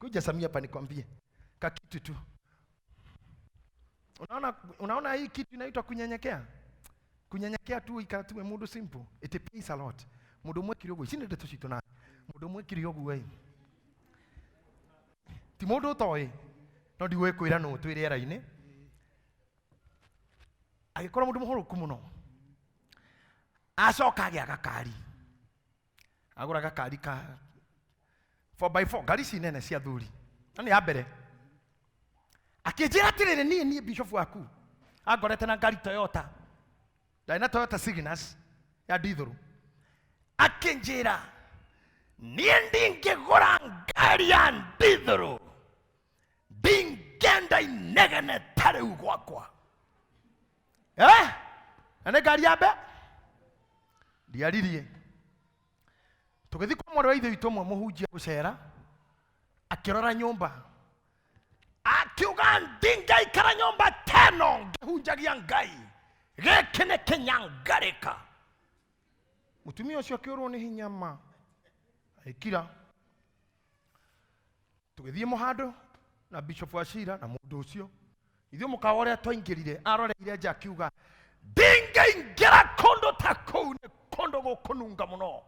Kuja Samia hapa nikwambie kakitu tu. Unaona, unaona hii kitu inaitwa kunyenyekea. Kunyenyekea tu ikatume mundu simple. It pays a lot. Mundu mwekire uguo, ici nĩ ndeto citũ na mundu mwekire uguo ĩ. Ti mundu ũtoĩ, no ndigũĩ kwĩra nũ twĩ rĩera-inĩ. Agĩkorwo mũndũ mũhũrũku mũno. Acoka agĩa gakari. Agũra gakari ka 4x4 ngari ici nene cia thuri. Na nĩ ya mbere. Akĩnjĩra atĩrĩrĩ, niĩ niĩ bishop waku angorete na ngari Toyota. Ndarĩ na Toyota Signus ya ndithũrũ. Akĩnjĩra niĩ ndingĩgũra ngari ya ndithũrũ, ndingĩenda inegene ta rĩu gwakwa. Eh? Na nĩ ngari ya mbe ndiaririe. Tũgĩthiĩ kwa mwarĩ wa ithe witũ ũmwe mũhunjia gũcera, akĩrora nyũmba akiuga ndingaikara nyũmba teno ngĩhunjagia Ngai, gĩkĩ nĩ kĩnyangarĩka. Mũtumia ũcio akĩũrwo nĩ hinya ma, agĩkira. Tũgĩthiĩ mũhandũ na Bishop Wachira na mũndũ ũcio, ithuĩ mũkawa ũrĩa twaingĩrire, aroreire nja akiuga ndingĩingĩra kũndũ ta kũu, nĩ kũndũ gũkũnunga mũno.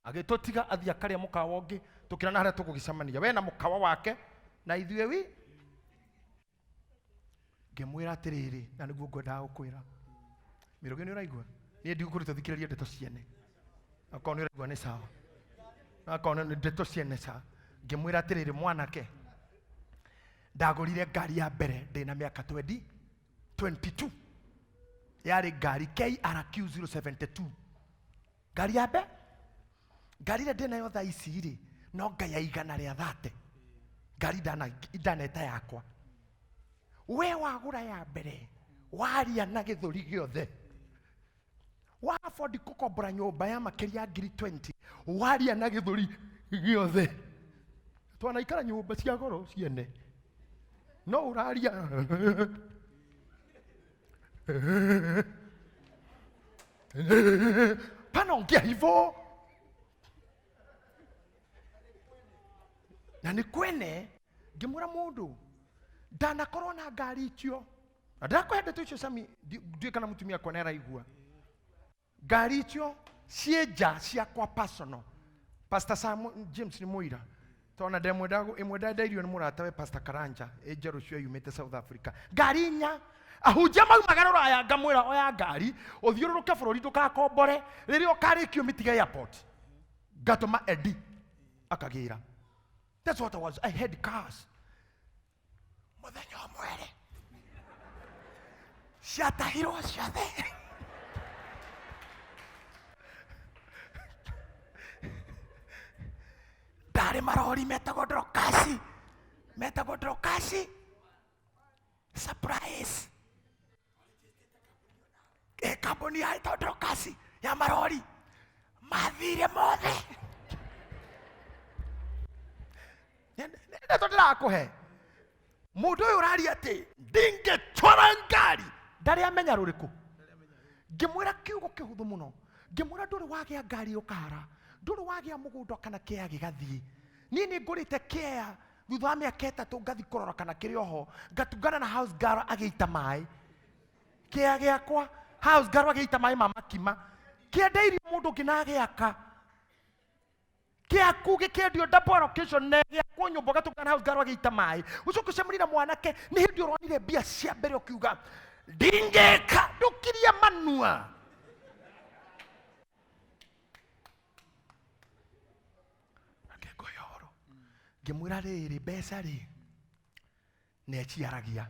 Agĩtũtiga athiĩ akarĩa mũkawa ũngĩ, tũkĩrana harĩa tũgũgĩcemania, we na mũkawa wake na ithuĩ wi. Ngĩmwĩra atĩrĩrĩ, na nĩguo ngwendaga gũkwĩra, Mĩrũgĩ, nĩ ũraigua? Niĩ ndigũkũrĩte thikĩrĩria ndeto ciene, akorwo nĩ ũraigua nĩ sawa, akorwo nĩ ndeto ciene sawa. Ngĩmwĩra atĩrĩrĩ, mwanake, ndagũrire ngari ya mbere ndĩna mĩaka 20 22, yarĩ ngari KRQ 072, ngari ya mbere. Ngari ĩrĩa ndĩnayo thaa ici rĩ, no ngai ya igana rĩa thate, ngari ndaneta yakwa. We wagũra ya mbere waria na gĩthũri gĩothe, wa afford gũkombora nyũmba ya makĩria ya ngiri 20, waria na gĩthũri gĩothe. Twanaikara nyũmba cia goro ciene, no ũraria panaongea hivyo na nĩ kwene. Ngĩmwĩra mũndũ ndanakorwo na ngari icio, na ndakũhe ndeto icio Sami, ndiũĩ kana mũtumia akwa nĩaraigua. Ngari icio ciĩ nja ciakwa personal. Pastor Sam James nĩ mũira, tondũ ndemwenda ĩmwe ndendeirio nĩ mũratawe Pastor Karanja, ĩ njerũ cio yumĩte South Africa, ngari inya. Ahunjia maumaga rũraya, ngamwĩra oya ngari ũthiũrũrũke bũrũri, ndũgakombore, rĩrĩa ũkarĩkio mĩtige airport, ngatũma Eddie akagĩra. That's what I was. I had cars. Mũthenya ũmwe rĩ, ciatahirwo ciothe. Ndarĩ marori metagwo Dorokasi, metagwo Dorokasi Surprise. Kambuni ya ĩtagwo Dorokasi ya marori, mathire mothe. Ndeto ndĩrakũhe, mũndũ ũyũ ũraria atĩ ndingĩtwara ngari ndarĩ amenya rũrĩkũ. Ngĩmwĩra kiugo kĩhũthũ mũno, ngĩmwĩra ndũrĩ wagĩa ngari ũkahara, ndũrĩ wagĩa mũgũnda kana kĩea gĩgathiĩ. Niĩ nĩ ngũrĩte kĩea thutha wa mĩaka 3, ngathi kũrora kana kĩrĩ oho, ngatungana na house girl agĩita maĩ kĩea gĩakwa, house girl agĩita maĩ ma makima, kĩendeirio mũndũ ũngĩ na agĩaka. Kĩaku gĩkĩendio double allocation na gĩakwo nyũmba, ũgatũngana na house girl agĩita maĩ, ũcoke ũcemanie na mwanake nĩ hĩndĩ ũronire mbia cia mbere, ũkiuga ndingĩka, ndũkirie manua. Akĩngũhe ũhoro, ngĩmwĩra rĩrĩ, mbeca rĩ nĩ aciaragia,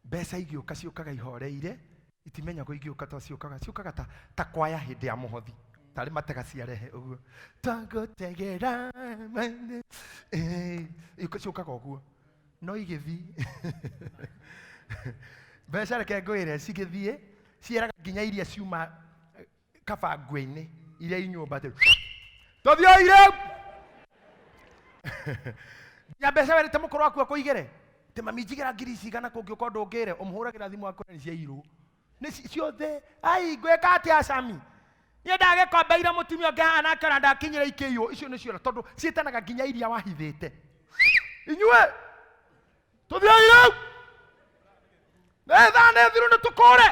mbeca igĩũka ciũkaga ihoreire, itimenyagwo igĩũka, to ciũkaga ciũkaga ta kwaya hĩndĩ ya mũhothi, tarĩ matega ciarehe ũguo twagũtegera ciũkaga ũguo, no igĩthiĩ mbeca, reke ngwĩre, cigĩthiĩ cieraga nginya iria ciuma kabangwe-inĩ iria i nyũmba atĩ tũthioire nginya mbeca werĩte mũkũrũ waku akũigĩre atĩ mami njigĩra ngiri ici igana, kũngĩũka ũndũ ũngĩre ũmũhũragĩra thimũ akwĩra nĩ ciairwo nĩ ciothe. Ai, ngwĩka atĩa Sami? Niĩ ndagĩkombeire mũtumia ũngĩ haha nake ona ndakinyire ikĩiywo. Icio nĩ ciora, tondũ ciĩtanaga nginya iria wahithĩte. Inyuĩ tũthiei rĩu, nĩ thaa nĩ thiru, nĩ tũkũre.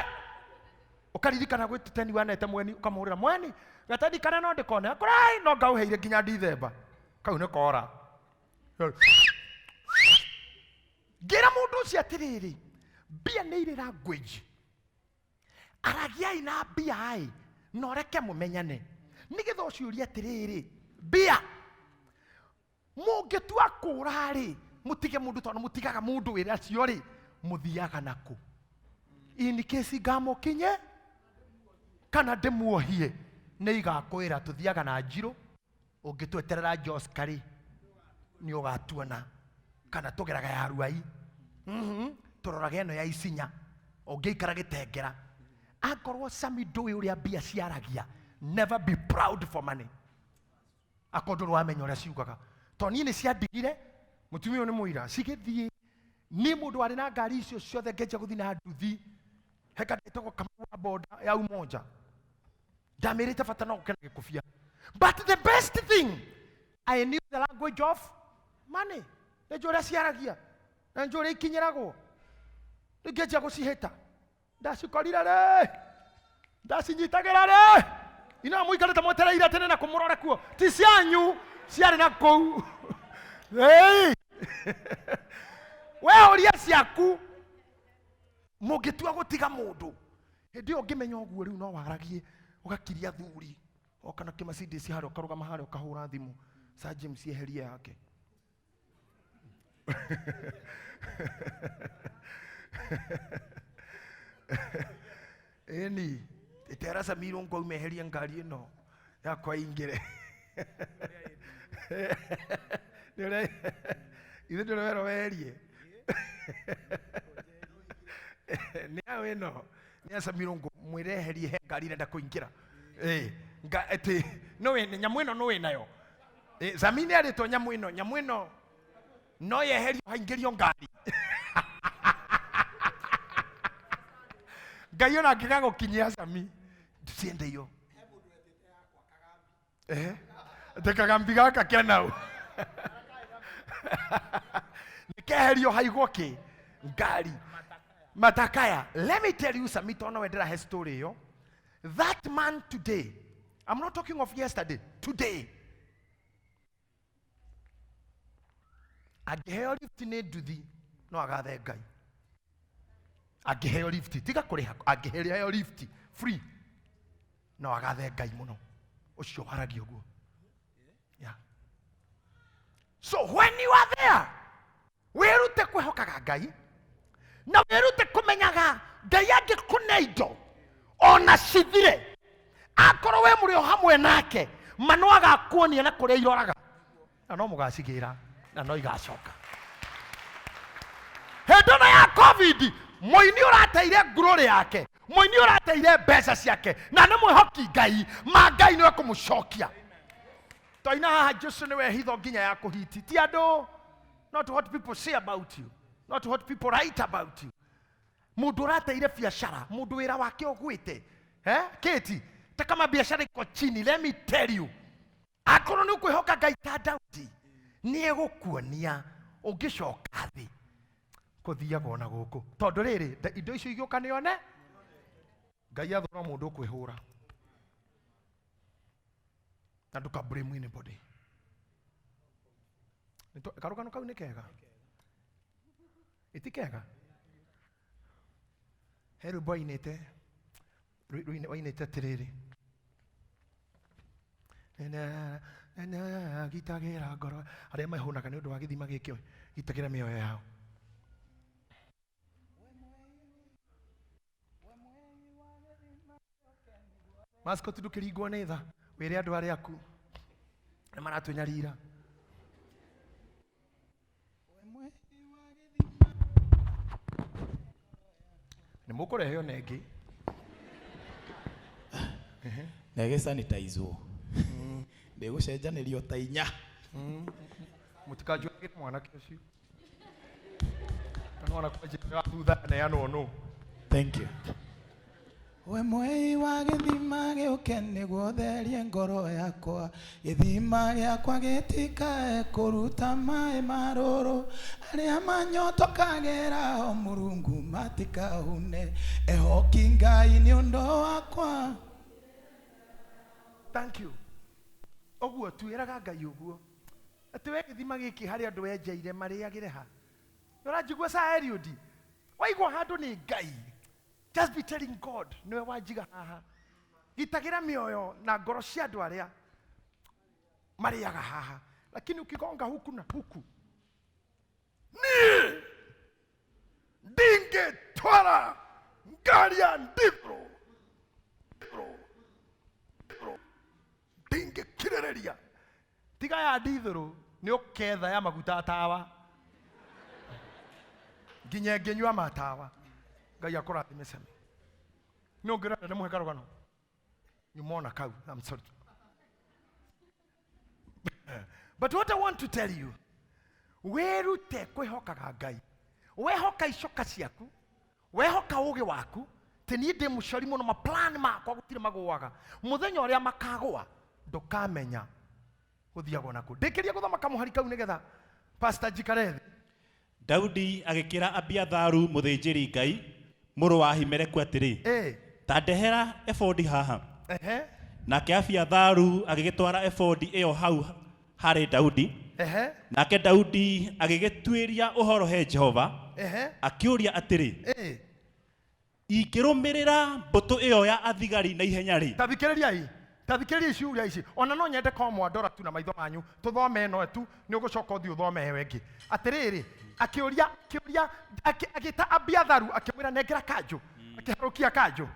Ũkaririkana gwĩ teni wanete mweni, ũkamũhũrĩra mweni gateni kana no ndĩkone akũrai no ngaũheire nginya Ndithemba kau nĩ kora. Ngĩra mũndũ ũcio atĩrĩrĩ, mbia nĩ irĩ language, aragiai na mbia ĩ na ũreke mũmenyane, nĩgetha ũciũrie atĩrĩrĩ, mbia mũngĩtua kũra rĩ, mũtige mũndũ, tondũ mũtigaga mũndũ wĩra acio rĩ, mũthiaga nakũ? In case ngamũkinye kana ndĩmuohie, nĩ igakwĩra tũthiaga na njirũ. Ũngĩtweterera Joska rĩ, nĩ ũgatuona kana tũgeraga ya Ruai. Tũroraga ĩno ya Isinya, ũngĩikara Gĩtengera. Akorwo Sami ndũĩ ũrĩa mbia ciaragia, never be proud for money. Akorwo ndũrĩ wamenya ũrĩa ciugaga, tondũ niĩ nĩ ciandigire, mũtumia ũyũ nĩ mũira, cigĩthiĩ. Niĩ mũndũ warĩ na ngari icio ciothe ngĩanjia gũthiĩ na nduthi. Heka ndetagwo Kamau wa boda ya Umoja, ndamĩrĩte bata no gũkena gĩkũbia. But the best thing, I knew the language of money. Nĩ njũĩ ũrĩa ciaragia na njũĩ ũrĩa ikinyĩragwo. Rĩu ngĩanjia gũcihĩta, ndacikorire rĩ, ndacinyitagĩra rĩ. Ino mũikarĩte mwetereire tene na kũmũrore kuo, ti cianyu, ciarĩ na kũu. Hey! We ũria ciaku, mũngĩtua gũtiga mũndũ hĩndĩ ĩyo ũngĩmenya ũguo, rĩu no waragie, ũgakiria thuri oka na kĩmacindĩci harĩa, ũkarũgama harĩa, ũkahũra thimũ, Sir James eherie yake. Ĩni tera Samiru ngo umeherie ngari ĩno yakwa ingĩre. Nĩ ũrĩa ithuĩ ndũrĩ werwo weherie nĩ aũ ĩno nĩ ya Samiru, ngo mwĩre eherie, he ngari irenda kũingĩra. Ĩ, nga ĩtĩ no wĩ nyamũ ĩno, no wĩ nayo. Ĩ, Sami nĩ arĩtwo nyamũ ĩno, nyamũ ĩno no yeherio haingĩrio ngari. Ngai ona angĩgagũkinyia Sami, ciende iyo. Atĩ kagambi gaka kenau nĩkeherio haigwo kĩ ngari matakaya. Let me tell you, Sami, tondũ nowe ndĩrahe story ĩyo, that man today, I'm not talking of yesterday, today, angĩheo lift nĩ nduthi no agathe Ngai. Angĩheo lift, tiga kũrĩha, angĩheo lift free no agathe Ngai mũno ũcio waragia ũguo. Yeah. So when you are there, wĩrute kwĩhokaga Ngai na wĩrute kũmenyaga Ngai angĩkũne indo ona cithire, akorwo we mũrĩ o hamwe nake, ma no agakuonia na kũrĩa iroraga, na no mũgacigĩra na no igacoka. Hĩndĩ ĩno ya COVID, mũini ũrateire ngurũrĩ yake, mũini ũrateire mbeca ciake, na nĩ mwĩhoki Ngai, ma Ngai nĩwe kũmũcokia. Twaina haha, Jesu nĩwe hitho nginya ya kũhiti. Ti andũ, not what people say about you, not what people write about you. Mũndũ ũrateire biacara, mũndũ wĩra wake ũgwĩte, eh? Kĩti ta kama biacara iko chini, let me tell you, akorwo nĩ ũkwĩhoka Ngai ta Daudi, nĩ egũkuonia ũngĩcoka thĩ kũthiaga ona gũkũ, tondũ rĩrĩ indo icio igĩũka nĩone Ngai athũra mũndũ ũkwĩhũra na ndũka blame anybody. Karũgano kau nĩ kega, ĩti kega? He rwĩmbo ainĩte, wainĩte atĩrĩrĩ, gitagĩra ngoro arĩa mehũnaga nĩ ũndũ wa gĩthima gĩkĩ, gitagĩra mĩoyo yao. Mascot, ndũkĩringwo nĩ tha, wĩre andũ arĩa aku nĩ maratũnyarira. Nĩ mũkũrehe ona ĩngĩ. Na ĩgĩsanitizwo, ndĩgũcenjanĩrio ta inya. Mũtikanjũragĩre mwanake ũcio. Na nĩwona kwa njĩra ya thutha neanwo nũ. Thank you. We mwei wa gĩthima gĩũke nĩguo therie ngoro yakwa, gĩthima gĩakwa gĩtikae kũruta maĩ marũrũ, arĩa manyotokagĩra o Mũrungu matikahune, ehoki Ngai nĩ ũndũ wakwa. Thank you. Ũguo tuĩraga Ngai ũguo atĩ we gĩthima gĩkĩ harĩ andũ wenjeire marĩagĩre ha. Ũranjigua saa Eliud? Waigua handũ nĩ Ngai, just be telling God nĩwe wanjiga haha, gitagĩra mĩoyo na ngoro cia andũ arĩa marĩaga haha. Lakini ukigonga huku na huku, niĩ ndingĩtwara ngari ya ndithũrũ ndingĩkirĩrĩria. Tiga ya ndithũrũ nĩ ũketha ya maguta tawa nginya ĩngĩnyua matawa. Ngai akũrathime cemi. Nĩ ũngĩrenda ndĩmũhe karũgano nyuma ona kau. I'm sorry, but what I want to tell you, wĩrute kwĩhokaga Ngai. Wehoka icoka ciaku, wehoka ũgĩ waku, tĩ niĩ ndĩ mũcori mũno, maplan makwa gũtirĩ magũaga. Mũthenya ũrĩa makagũa ndũkamenya gũthiagwo nakuo. Ndĩkĩrie gũthoma kamũhari kau nĩgetha pastor njikare thĩ. Daudi agĩkĩra Abiatharu mũthĩnjĩri Ngai mũrũ wa Ahimeleku atĩrĩ, ta ndehera ebodi haha. Nake Abiatharu agĩgĩtwara ebodi ĩyo hau harĩ Daudi. Nake Daudi agĩgĩtuĩria ũhoro he Jehova, akĩũria atĩrĩ, ingĩrũmĩrĩra mbũtũ ĩyo ya athigari na ihenya rĩ? Tathikĩrĩriai, tathikĩrĩria ciũria ici. Ona no nyende ko mwandora tu na maitho manyu, tũthome ĩno tu, nĩ ũgũcoka ũthiĩ ũthome ĩyo ĩngĩ. Atĩrĩrĩ, akĩũria, akĩũria, agĩta Abiatharu akĩmwĩra nengera kanjũ, akĩharũkia kanjũ,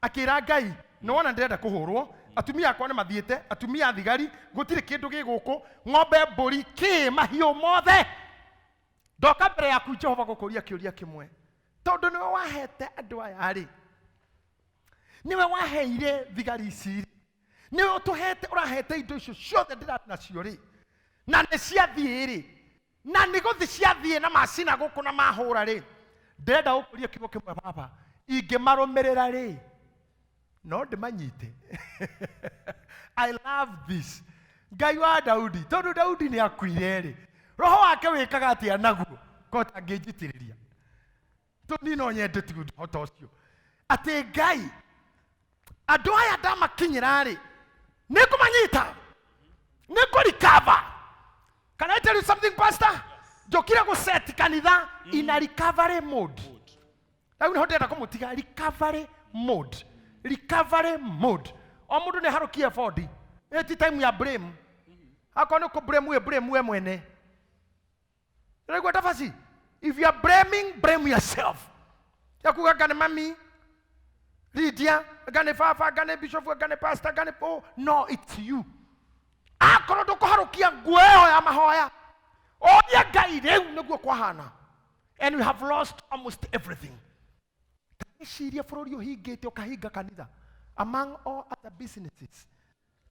akĩra Ngai, nĩ wona ndĩrenda kũhũrwo, atumia akwa nĩ mathiĩte, atumia a thigari, gũtirĩ kĩndũ gĩ gũkũ, ng'ombe, mbũri, kĩ, mahiũ mothe. Ndoka mbere yaku Jehova gũkũria kĩũria kĩmwe, tondũ nĩwe wahete andũ aya rĩ, nĩwe waheire thigari ici rĩ, nĩwe ũtũhete, ũrahete indo icio ciothe ndĩrarĩ nacio rĩ, na nĩ ciathiĩ rĩ, na nĩ gũthi ciathiĩ na macina gũkũ na mahũra rĩ, ndĩrenda gũkũria kiugo kĩmwe baba, ingĩmarũmĩrĩra rĩ, no ndĩmanyite. I love this. Ngai wa Daudi, tondũ Daudi nĩ akuire rĩ, roho wake wĩkaga atĩa naguo ko tangĩnjitĩrĩria? Tondũ niĩ no nyende tu ũhoro ũcio atĩ Ngai, andũ aya ndamakinyĩra rĩ, nĩ ngũmanyita, nĩ ngũrecover. Can I tell you something, pastor? Njũkire gũset kanitha in a recovery mode. Rĩu nĩho ndĩrenda kũmũtiga, recovery mode, recovery mode. O mũndũ nĩ harũkie ebodi. Ĩ ti time ya blame. Akorwo nĩ kũ blame, we blame we mwene. Ũraigua tabaci? If you are blaming, blame yourself. Yakuga anga nĩ mami Lydia, anga nĩ baba, anga nĩ bishop, anga nĩ pastor, anga nĩ, oh, no, it's you. Akorwo ndũkũharũkia nguo ĩyo ya mahoya, oria Ngai rĩu nĩguo kwahana. And we have lost almost everything. Eciria bũrũri ũhingĩte ũkahinga kanitha, among all other businesses,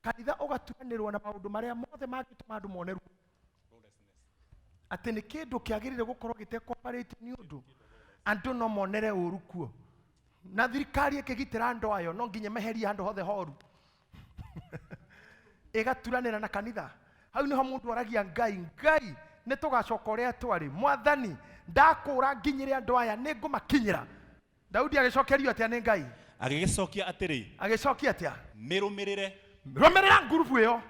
kanitha ũgatuanĩrwo na maũndũ marĩa mothe mangĩtũma andũ mone ruo, atĩ nĩ kĩndũ kĩagĩrĩire gũkorwo gĩtekwaparĩtio nĩ ũndũ andũ no monere ũru kuo, na thirikari ĩkĩgitĩra andũ ayo no nginya meherie handũ hothe horu, ĩgaturanĩra na kanitha. Hau nĩho mũndũ aragia Ngai, Ngai nĩ tũgacoka ũrĩa twarĩ, mwathani ndakũra nginyĩre andũ aya, nĩ ngũmakinyĩra. Daudi agĩcokerio atĩa nĩ Ngai? Agĩgĩcokia atĩrĩ, Agĩcokia atĩa? Mĩrũmĩrĩre, Rũmĩrĩra ngurubu ĩyo,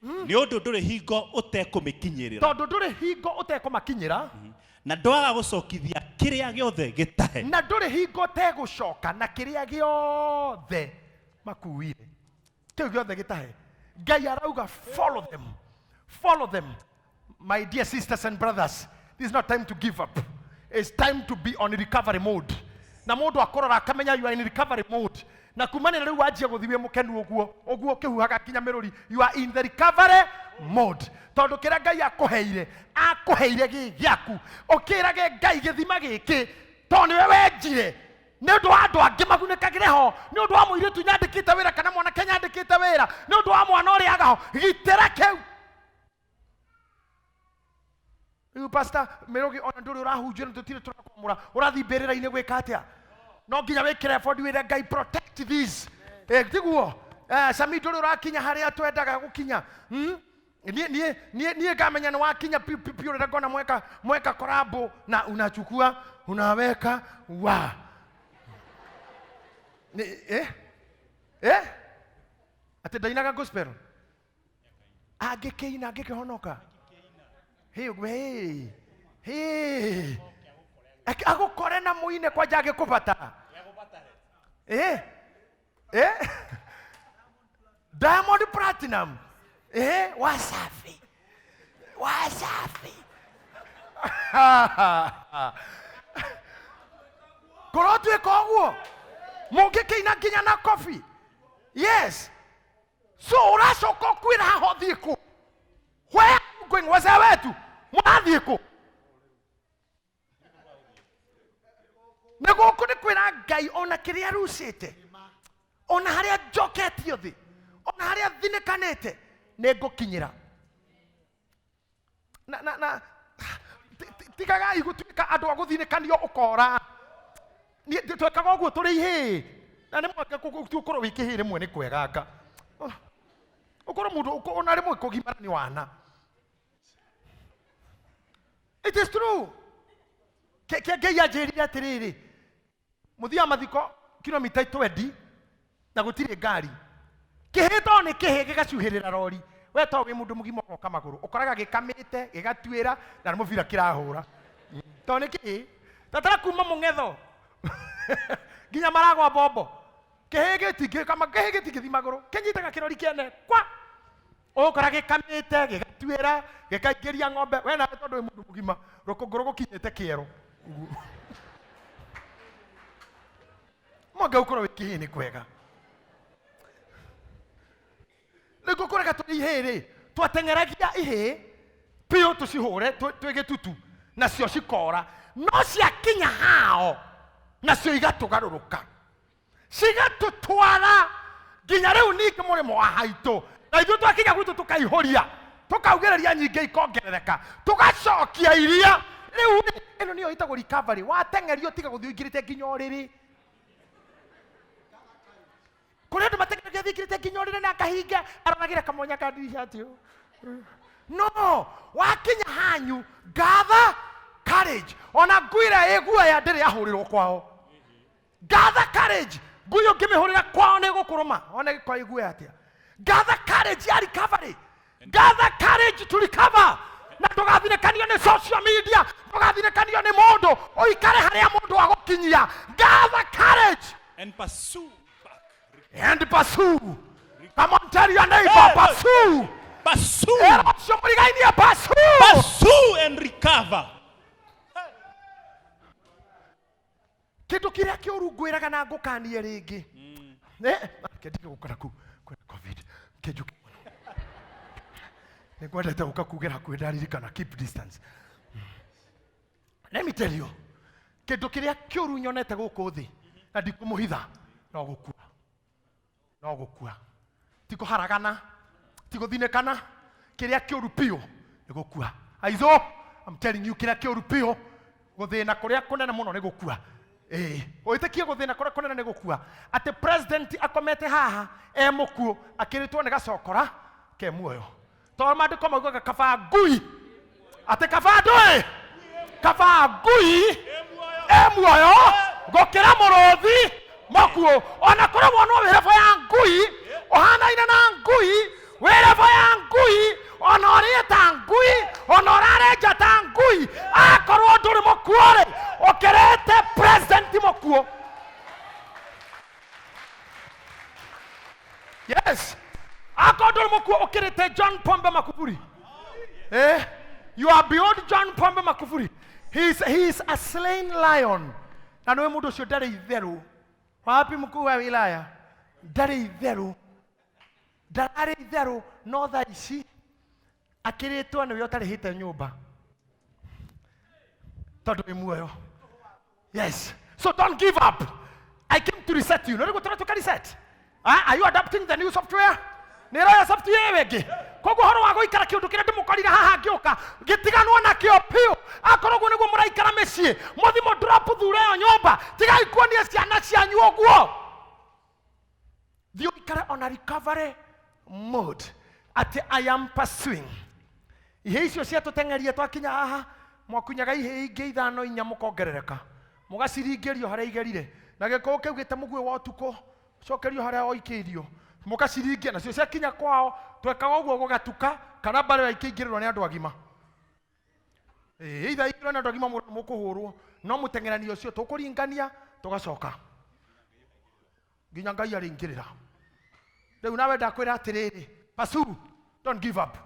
nĩ ũndũ ndũrĩ hingo ũtekũmĩkinyĩrĩra, tondũ ndũrĩ hingo ũtekũmakinyĩra, na ndwaga gũcokithia kĩrĩa gĩothe gĩtahe. Na ndũrĩ hingo ũtegũcoka na kĩrĩa gĩothe makuire, kĩu gĩothe gĩtahe. Ngai arauga follow them, follow them. My dear sisters and brothers, this is not time to give up. It's time to be on recovery mode. Na mũndũ akorora akamenya you are in recovery mode, na kumania rĩu wanjia gũthiĩ wĩ mũkenu ũguo ũguo ũkĩhuhaga nginya mĩrũri, you are in the recovery mode, tondũ kĩrĩa Ngai akũheire, akũheire gĩ gĩaku. Ũkĩrage Ngai gĩthima gĩkĩ tondũ nĩwe wenjire nĩ ũndũ wa andũ angĩ magunĩkagĩre ho, nĩ ũndũ wa mũirĩtu nyandĩkĩte wĩra kana mwanake nyandĩkĩte wĩra, nĩ ũndũ wa mwana ũrĩa agaho, gitĩra kĩu. Rĩu pastor Mĩrũgĩ, ona ndũrĩ ũrahunjia na tũtirĩ tũrakwamũra, ũrathiĩ mbĩrĩra-inĩ gwĩka atĩa? No nginya wĩkĩre ebodi wĩre Ngai, protect this. Tiguo Sami, ndũrĩ ũrakinya harĩa twendaga gũkinya. Niĩ ngamenya nĩ wakinya piu piu piu rĩrĩa ngona mweka mweka korabo na unachukua unaweka wa Ni, eh atĩ ndainaga gospel angĩkĩina angĩkĩhonoka. Hey, we hey. Agũkore na mũine kwanja agĩkũbata eh. Diamond Platinum, Wasafi, Wasafi kũrotuĩka ũguo mũngĩkĩina nginya na kobi. Yes, so ũracoka ũkwĩra haha ũthiĩ kũ? Where are you going? Wazee wetu, mũrathiĩ kũ? Nĩ gũkũ nĩ kwĩra Ngai ona kĩrĩa rucĩte, ona harĩa njoketio thĩ, ona harĩa thinĩkanĩte, nĩ ngũkinyĩra. Na tigagai gũtuĩka andũ a gũthinĩkanio ũkora. Niĩ twekaga ũguo tũrĩ ihĩĩ, na nĩ mwaka ũkorwo wĩ kĩhĩĩ rĩmwe nĩ kweganga, ũkorwo mũndũ ona rĩmwe kũgimara nĩ wana. It is true. Kĩa Ngai anjĩrire atĩrĩrĩ, mũthiaga mathiko kilomita 20 na gũtirĩ ngari. Kĩhĩ to nĩ kĩhĩ gĩgacuhĩrĩra rori, we to wĩ mũndũ mũgima ũgoka magũrũ, ũkoraga gĩkamĩte gĩgatuĩra na nĩ mũbira kĩrahũra to nĩ kĩhĩ tatara kuma mũng'etho nginya maragwa mbombo. Kĩhĩ gĩtingĩkama, kĩhĩ gĩtingĩthi magũrũ, kĩnyitaga kĩrori kĩene kwa ũgũkora gĩkamĩte gĩgatuĩra gĩkaingĩria ng'ombe. We nawe tondũ wĩ mũndũ mũgima, rũkũngũ rũgũkinyĩte kĩero ũguo. Mwanga ũkorwo wĩ kĩhĩ nĩ kwega. Rĩu ngũkũraga tũrĩ ihĩĩ rĩ, twateng'eragia ihĩĩ biũ tũcihũre twĩ gĩtutu, nacio cikora, no ciakinya hao nacio igatũgarũrũka, cigatũtwara nginya rĩu ningĩ mũrĩmo wa haitũ, na ithuĩ twakinya gwitũ tũkaihũria, tũkaugĩrĩria nyingĩ ikongerereka, tũgacokia iria. Rĩu rĩ, ĩno nĩyo ĩtagwo recovery. Wateng'erio tiga gũthiĩ ũingĩrĩte nginya ũrĩrĩ. Kũrĩ andũ mateng'eragia thiĩ ingĩrĩte nginya ũrĩrĩ na akahinga aroragĩra kamwanya ka ndirisha atĩ ũũ. No wakinya hanyu, gather courage. Ona ngui ĩrĩa ĩ guoya ndĩrĩ yahũrĩrwo kwao. Gather courage. Ngui ũngĩmĩhũrĩra kwao nĩ ĩgũkũrũma ona ĩgĩkorwo ĩ guoya atĩa. Gather courage ya recovery. Gather courage to recover, na ndũgathinĩkanio nĩ social media, ndũgathinĩkanio nĩ mũndũ, ũikare harĩa mũndũ agũkinyia. Gather courage and pursue back. And pursue. Come on, tell your neighbor. Hey, pursue. Pursue. Ĩra ũcio mũrigainie, pursue. Pursue and recover. Kĩndũ kĩrĩa kĩũru ngwĩraga na ngũkanie rĩngĩ. Reke ndige gũkora kũu kwĩna COVID. Kĩnjuke mũno. Nĩ ngwendete gũka kugĩra hakuhĩ, ndaririkana keep distance. Let me tell you, kĩndũ kĩrĩa kĩũru nyonete gũkũ thĩ na ndikũmũhitha, no gũkua. No gũkua. Ti kũharagana, ti gũthinĩkana, kĩrĩa kĩũru biũ nĩ gũkua. Aizo, I'm telling you, kĩrĩa kĩũru biũ, gũthĩna kũrĩa kũnene mũno nĩ gũkua. Wĩtĩkie gũthĩna kũrĩa kũnene nĩ gũkua. Atĩ president akomete haha e mũkuũ akĩrĩtwo nĩ gacokora ke muoyo. Tondũ maandĩko maugaga kaba ngui, atĩ kaba ndũĩ, kaba ngui e muoyo gũkĩra mũrũthi mũkuũ. Ona kũrĩ wonwo wĩ rebo ya ngui, ũhanaine na ngui, wĩ rebo ya ngui, ona ũrĩe ta ngui, ona ũrarenja ta ngui, akorwo ndũrĩ mũkuũ rĩ, ũkĩrĩte president mũkuũ. Yes, akorwo ndũrĩ mũkuũ ũkĩrĩte John Pombe Magufuli. You are beyond John Pombe Magufuli. He is a slain lion. Na nĩwe mũndũ ũcio ndarĩ itherũ. Wapi mkuu wa wilaya? Ndarĩ itherũ. Ndararĩ itherũ, no thaa ici akĩrĩtwo nĩwe ũtarĩhĩte nyũmba tondũ wĩ muoyo. Yes. So don't give up. I came to reset you. No nĩguo tũratuĩka reset. Are you adapting the new software? Nĩ ĩroya software ĩyo ĩngĩ. Koguo ũhoro wa gũikara kĩũndũ kĩrĩa ndĩmũkorire haha ngĩũka ngĩtiganwo nakĩo biũ. Akorwo ũguo nĩguo mũraikara mĩciĩ, mũthi mũ drop thure ĩyo nyũmba, tigai. Tigai kuonia ciana cianyu ũguo. Thiĩ ũikare on a recovery mode atĩ I am pursuing. Ihĩ icio ciatũteng'eria twakinya haha, mwakunyaga ihĩ ingĩ ithano inya mũkongerereka, mũgaciringĩrio harĩa igerire, na gĩkũyũ kĩu gĩte mũguĩ wa ũtukũ, cokerio harĩa oikĩirio, mũgaciringia, nacio ciakinya kwao, twekaga ũguo gũgatuka, kana mbarĩ ikĩingĩrĩrwo nĩ andũ agima. Ĩĩ, itha ingĩrwo nĩ andũ agima mũkũhũrwo, no mũteng'erani ũcio tũkũringania tũgacoka nginya Ngai arĩingĩrĩra. Rĩu nawe ndakwĩra atĩrĩrĩ, pursue, don't give up.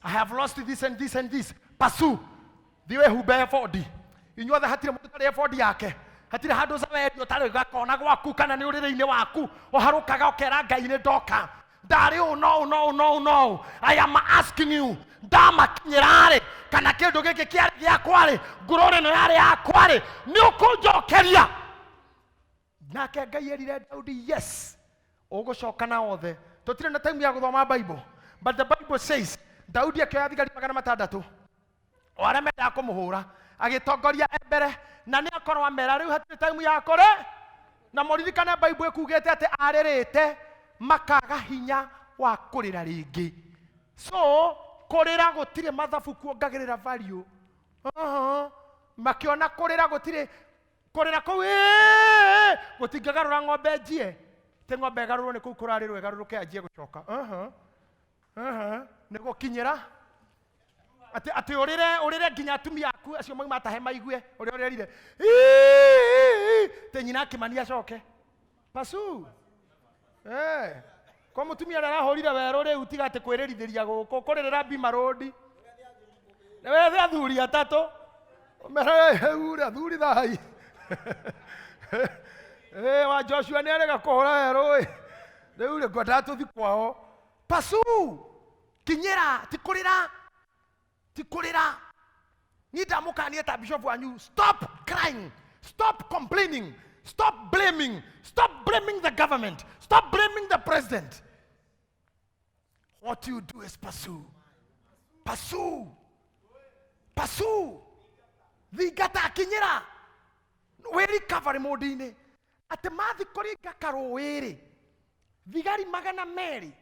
I have lost this and this and this. Pursue. Thiĩ wĩhumbe ebodi. Inyuothe hatirĩ mũndũ ũtarĩ ebodi yake. Hatirĩ handũ Zaweri ũtarĩ gakona gwaku kana nĩ ũrĩrĩ-inĩ waku ũharũkaga ũkera Ngai nĩ ndoka. Ndarĩ ũũ no ũũ no ũũ no ũũ no ũũ. I am asking you, ndamakinyĩra rĩ, kana kĩndũ gĩkĩ kĩarĩ gĩakwa rĩ, ngurũrĩ ĩno yarĩ yakwa rĩ, nĩ ũkũnjokeria? Nake Ngai erire Daudi, yes, ũgũcoka na othe. Tũtirĩ na time ya gũthoma Bible, but the Bible says Daudi akĩoya thigari magana matandatũ o arĩa mendaga kũmũhũra, agĩtongoria e mbere, na nĩ akorwo amera rĩu hatirĩ time ya kũrĩ. Na mũririkane Bible ĩkugĩte atĩ arĩrĩte makaga hinya wa kũrĩra rĩngĩ. So kũrĩra gũtirĩ mathabu kuongagĩrĩra value. Makĩona kũrĩra gũtirĩ kũrĩra kũu ĩĩ, gũtingĩgarũra ng'ombe njie, ti ng'ombe ĩgarũrwo nĩ kũu kũrarĩrwo ĩgarũrũke anjie gũcoka. Nĩ gũkinyĩra atĩ atĩ ũrĩre ũrĩre nginya atumia aku acio mauma atahe maigue ũrĩa ũrerire. Ĩĩ, tĩ nyina akĩmania acoke pasu. Kwa mũtumia ũrĩa arahũrire werũ rĩu tiga atĩ kwĩrĩrithĩria gũkũ kũrĩrĩra Bima Road. Nĩ wethe athuri atatũ. Ũmere ure athuri thai. Wa Joshua nĩ arega kũhũra werũ ĩ. Rĩu rĩ ngwendaga tũthi kwao. Pasu. Kinyĩra, ti kũrĩra. Ti kũrĩra. Niĩ ndamũkania ta bishop wanyu, stop crying, stop complaining, stop blaming, stop blaming the government, stop blaming the president. What you do is pursue. Pursue. Pursue. Thingata kinyĩra. Wĩ recovery mode-inĩ. Atĩ mathi kũringa karũĩ-rĩ, thigari magana merĩ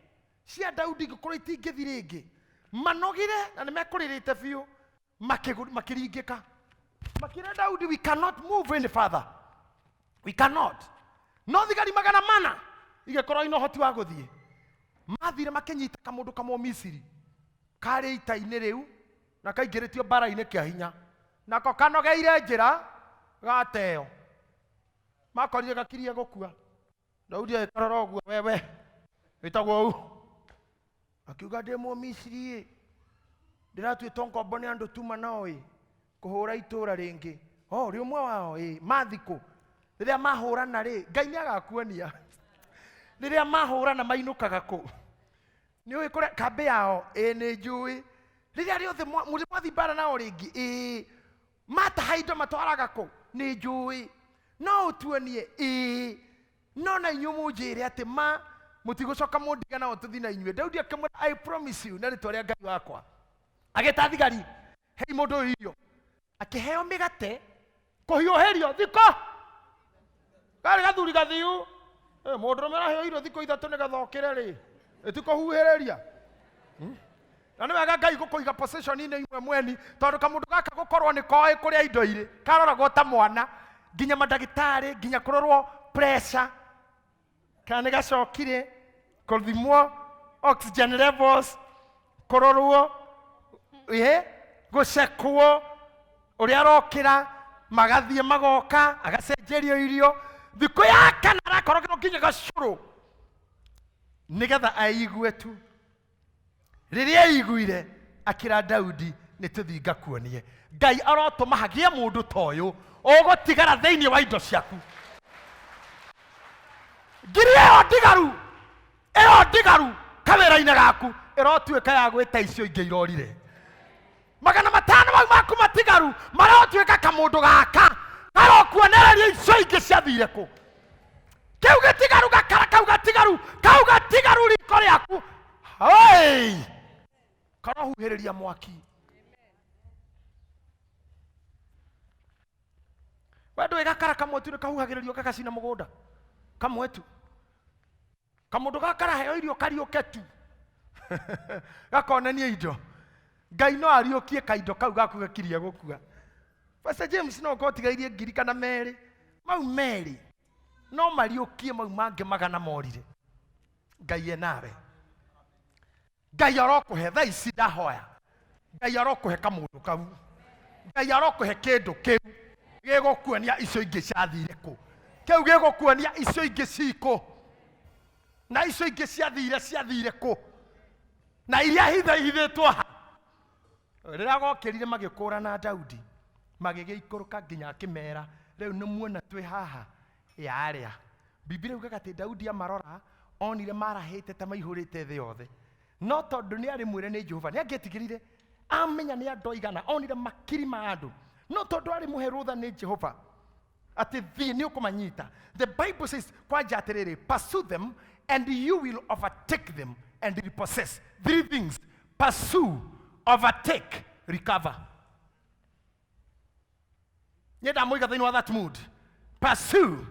cia Daudi ngũkorwo itingĩthi rĩngĩ. Manogire na nĩmekũrĩrĩte biũ, makĩringĩka. Makĩra Daudi, we cannot move any further. We cannot. No thigari magana mana igĩkorwo ina ũhoti wa gũthiĩ. Mathire makĩnyita kamũndũ kamwe Misiri karĩ ita-inĩ rĩu na kaingĩrĩtio mbara-inĩ kĩa hinya, nako kanogeire njĩra gateo. Makorire gakirie gũkua. Daudi agĩkarora ũguo, wewe wĩtagwo ũũ? Akiuga ndĩ Mũmisiri ĩ, ndĩratuĩtwo ngombo nĩ andũ tuma nao ĩ, kũhũra itũra rĩngĩ. Oh, ũrĩ ũmwe wao ĩ, mathikũ. Rĩrĩa mahũrana rĩ, Ngai nĩ agakuonia. Rĩrĩa mahũrana mainũkaga kũ? Nĩ ũĩ kũrĩa kambĩ yao? Ĩ, nĩ njũĩ. Rĩrĩa rĩothe mũrĩ mwathiĩ mbara nao rĩngĩ? Ĩ. Mataha indo matwaraga kũ? Nĩ njũĩ. No ũtuonie? Ĩ. No na inyuĩ mũnjĩre atĩ ma mũtigũcoka mũndiga nao tũthiĩ na inyuĩ. Daudi akĩmwĩra, I promise you, na rĩtwa rĩa Ngai wakwa. Agĩta thigari, hei mũndũ ũyũ irio. Akĩheo mĩgate, kũhiũhĩrio thikũ. Karĩ gathuri gathiu. Mũndũrũme araheo irio thikũ ithatũ nĩgetha ũkĩre rĩ, ĩtikũhuhĩrĩria. Na nĩ wega Ngai gũkũiga position-inĩ imwe mweni, tondũ kamũndũ gaka gũkorwo nĩ koĩ kũrĩa indo irĩ, karoragwo ta mwana, nginya mandagĩtarĩ, nginya kũrorwo pressure, kana nĩ gacokire, kũthimwo oxygen levels, kũrorwo, gũcekwo, ũrĩa arokĩra, magathiĩ magoka, agacenjerio irio, thikũ ya kana arakorogerwo nginya gacũrũ, nĩgetha aigue tu. Rĩrĩa aiguire, akĩra Daudi, nĩ tũthiĩ ngakuonie. Ngai arotũma hagĩe mũndũ ta ũyũ ũgũtigara thĩinĩ wa indo ciaku. Ngiri ĩyo ndigaru, ĩyo ndigaru kawĩra-inĩ gaku ĩrotuĩka ya gwĩta icio ingĩ irorire. Magana matano mau maku matigaru marotuĩka kamũndũ gaka karokuonereria icio ingĩ ciathire kũ. Kĩu gĩtigaru gakara kau gatigaru, kau gatigaru riko rĩaku. Hoi! Karohuhĩrĩria mwaki. We ndũĩ Nĩ gakara kamwe tu nĩ kahuhagĩrĩrio gagacina mũgũnda kamwe tu. Kamũndũ gaka karaheo irio kariũke tu, gakonania indo. Ngai no ariũkie kaindo kau gaku gakirie gũkua. Pastor James, no ũkorwo ũtigairie ngiri kana merĩ, mau merĩ no mariũkie mau mangĩ magana morire. Ngai enawe. Ngai arokũhe thaa ici, ndahoya Ngai arokũhe kamũndũ kau, Ngai arokũhe kĩndũ kĩu gĩgũkuonia icio ingĩ ciathire kũ, kĩu gĩgũkuonia icio ingĩ cikũ, na icio ingĩ ciathire kũ, na iria hithe hithĩtwo ha. Rĩrĩa gokĩrire magĩkũrana Daudi, magĩgĩikũrũka nginya akĩmera, "Rĩu nĩ muona twĩ haha yarĩa." Biblia yugaga atĩ Daudi amarora onire marahĩte ta maihũrĩte thĩ yothe, no tondũ nĩ arĩ mwĩre nĩ Jehova, nĩ angĩetigĩrire amenya nĩ andũ aigana. Onire makiri ma andũ, no tondũ arĩ mũhe rũtha nĩ Jehova atĩ thiĩ, nĩ ũkũmanyita. The Bible says kwanja atĩrĩrĩ, "Pursue them and you will overtake them and repossess." Three things: pursue, overtake, recover. Nyĩ ndamũiga thĩinĩ wa that mood: pursue,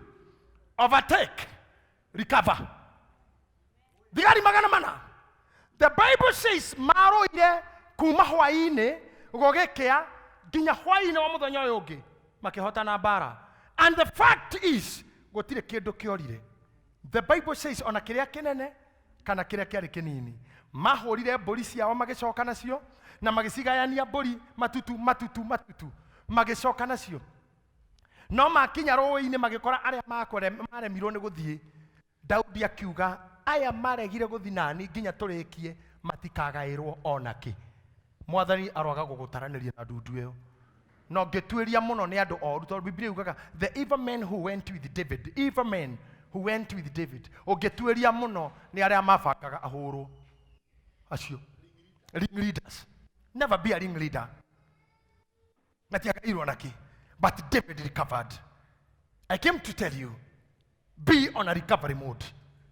overtake, recover. Thigari 400, the Bible says, marũire kuma hwaĩ-inĩ gũgĩkĩa nginya hwaĩ-inĩ wa mũthenya ũyũ ũngĩ, makĩhotana mbara. And the fact is, gũtirĩ kĩndũ kĩorire. The Bible says ona kĩrĩa kĩnene kana kĩrĩa kĩarĩ kĩnini, mahũrire mbũri ciao, magĩcoka nacio na magĩcigayania mbũri matutu matutu matutu, magĩcoka nacio. No makinya rũĩ-inĩ, magĩkora arĩa maremirwo nĩ gũthiĩ. Daudi akiuga, "Aya maregire gũthiĩ nani nginya tũrĩkie, matikagaĩrwo ona kĩ." Mwathani aroaga gũgũtaranĩria na ndundu ĩyo. No ngĩtuĩria mũno nĩ andũ oru, tondũ Biblia yugaga the evil men who went with David, evil men who went with David. Ũngĩtuĩria mũno, nĩ arĩa mabangaga ahũrwo, acio ring leaders. Never be a ring leader. Matiagairwo na kĩ, but David recovered. I came to tell you, be on a recovery mode.